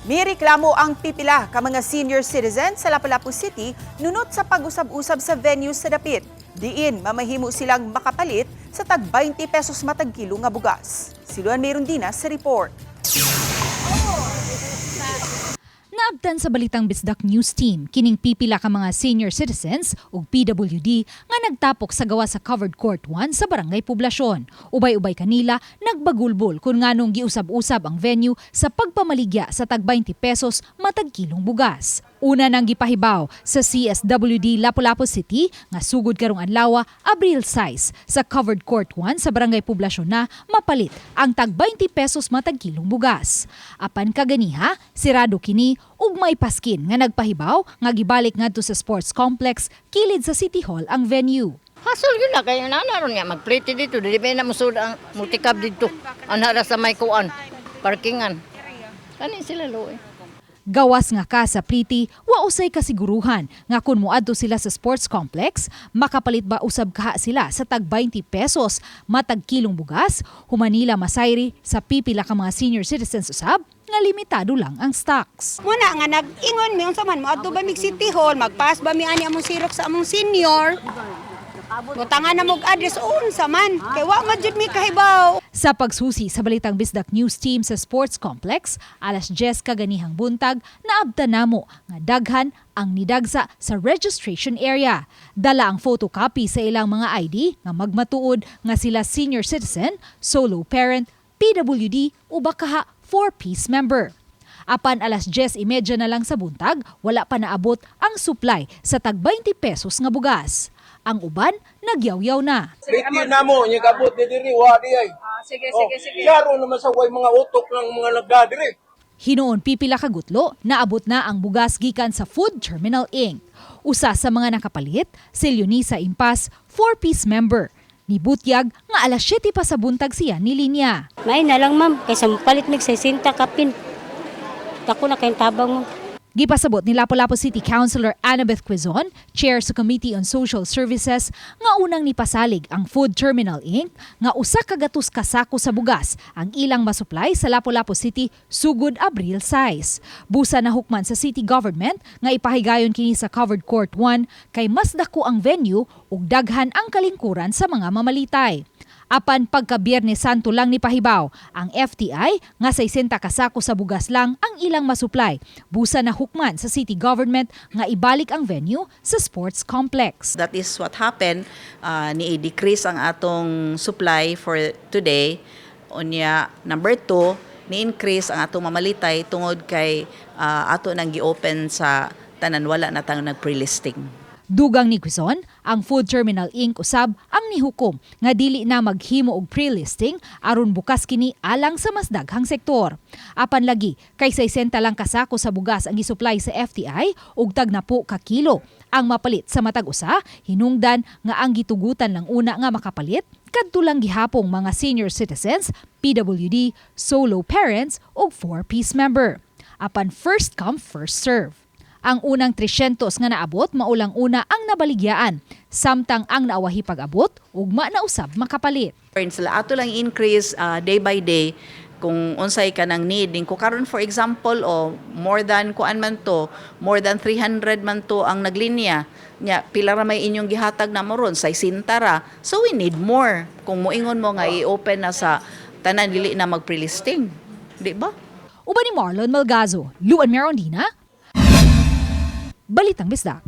Mireklamo ang pipila ka mga senior citizen sa Lapu-Lapu City nunot sa pag-usab-usab sa venue sa dapit. Diin mamahimo silang makapalit sa tag 20 pesos matag kilo nga bugas. Si Luan Merundina sa report. Naabtan sa Balitang Bisdak News Team kining pipila ka mga senior citizens ug PWD nga nagtapok sa gawas sa Covered Court 1 sa Barangay Poblacion. Ubay-ubay kanila nagbagulbol kung nganong giusab-usab ang venue sa pagpamaligya sa tag 20 pesos matag kilong bugas. Una nang gipahibaw sa CSWD Lapu-Lapu City nga sugod karong adlaw, Abril 6, sa Covered Court 1 sa Barangay Poblacion na mapalit ang tag 20 pesos matag kilong bugas. Apan kaganiha, sirado kini ug may paskin nga nagpahibaw nga gibalik ngadto sa sports complex kilid sa City Hall ang venue. Hasol yun na, kaya na naron nga, magplite dito, dili ba na musud ang multicab dito? Anara sa may kuan, parkingan. Kanin sila lo eh. Gawas nga ka sa pliti, wa usay kasiguruhan nga kung moadto sila sa sports complex, makapalit ba usab kaha sila sa tag 20 pesos matag kilong bugas, human nila masayri sa pipila ka mga senior citizens usab nga limitado lang ang stocks. Muna nga nag-ingon mi, unsa man, moadto ba mig City Hall, magpass ba mi ani among Xerox sa among senior? Butangan na mog address, unsa man kay wa man jud mi kahibaw. Sa pagsusi sa Balitang Bisdak News Team sa sports complex, alas 10 kaganihang buntag, naabta namo nga daghan ang nidagsa sa registration area. Dala ang photocopy sa ilang mga ID nga magmatuod nga sila senior citizen, solo parent, PWD o bakaha 4-piece member. Apan alas 10:30 na lang sa buntag, wala pa naabot ang supply sa tag 20 pesos nga bugas. Ang uban, nagyawyaw na. Pliti na mo, niya kabot ni diri, wa di ay. Sige, Oh, sige, sige. Klaro naman sa way mga utok ng mga nagdadiri. Hinuon pipila ka gutlo, naabot na ang bugas gikan sa Food Terminal Inc. Usa sa mga nakapalit, si Leonisa Impas, 4-piece member. Nibutyag nga alas 7 pa sa buntag siya ni linya. May na lang, ma'am, kaysa palit mig 60 kapin. Dako na kayong tabang mo. Gipasabot ni Lapu-Lapu City Councilor Annabeth Quezon, chair sa Committee on Social Services, nga unang nipasalig ang Food Terminal Inc. nga 100 ka sako sa bugas ang ilang masupply sa Lapu-Lapu City sugod Abril 6. Busa na hukman sa city government nga ipahigayon kini sa Covered Court 1 kay mas dako ang venue ug daghan ang kalingkuran sa mga mamalitay. Apan pagka Biyernes Santo lang ni pahibaw ang FTI nga 60 kasako sa bugas lang ang ilang masupply. Busa na hukman sa city government nga ibalik ang venue sa sports complex. That is what happened. Ni-decrease ang atong supply for today. Unya, number two, ni-increase ang atong mamalitay tungod kay ato nang gi-open sa tanan, wala na tang nag-pre-listing. Dugang ni Quezon, ang Food Terminal Inc. usab ang nihukom nga dili na maghimo og pre-listing aron bukas kini alang sa mas daghang sektor. Apan lagi kay 60 lang kasako sa bugas ang gisupply sa FTI ug tag 10 ka kilo ang mapalit sa matag usa, hinungdan nga ang gitugutan lang una nga makapalit kadto lang gihapong mga senior citizens, PWD, solo parents ug 4-piece member. Apan first come, first serve. Ang unang 300 nga naabot mao lang una ang nabaligyaan, samtang ang naawahi pag-abot, ugma na usab makapalit. Sila ato lang increase day by day kung unsay ka nang need. Kung karon, for example, o more than kuan man to, more than 300 man to ang naglinya. Nya pila ra may inyong gihatag na mo ron, 60 ra. So we need more. Kung moingon mo nga i-open na sa tanan, dili na mag-pre-listing. Di ba? Uban ni Marlon Malgazo, Luan Merondina, Balitang Bisdak.